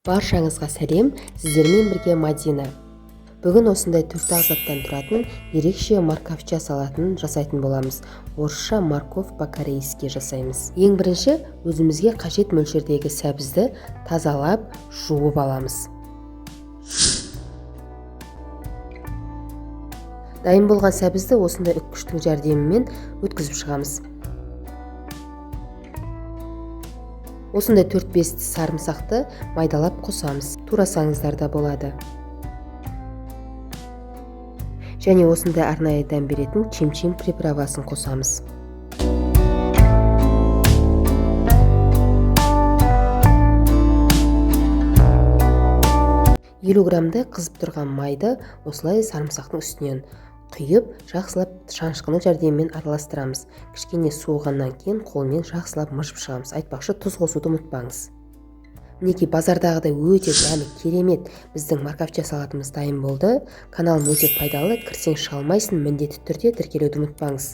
Баршаңызға сәлем, сіздермен бірге Мадина. Бүгін осындай төрт-ақ заттан тұратын ерекше морковча салатын жасайтын боламыз. Орысша морковь по-корейски жасаймыз. Ең бірінші өзімізге қажет мөлшердегі сәбізді тазалап, жуып аламыз. Дайын болған сәбізді осындай үккіштің жәрдемімен өткізіп шығамыз. Осындай 4-5 тіс сарымсақты майдалап қосамыз. Турасаңыздар да болады. Және осындай арнайы дәм беретін чим-чим приправасын қосамыз. 50 граммдай қызып тұрған майды осылай сарымсақтың үстінен құйып, жақсылап шанышқының жәрдемімен араластырамыз. Кішкене суығаннан кейін қолмен жақсылап мыжып шығамыз. Айтпақшы, тұз қосуды ұмытпаңыз. Мінекей, базардағыдай өте дәмі керемет біздің морковча салатымыз дайын болды. Каналым өте пайдалы, кірсең шыға алмайсың, міндетті түрде тіркелуді ұмытпаңыз.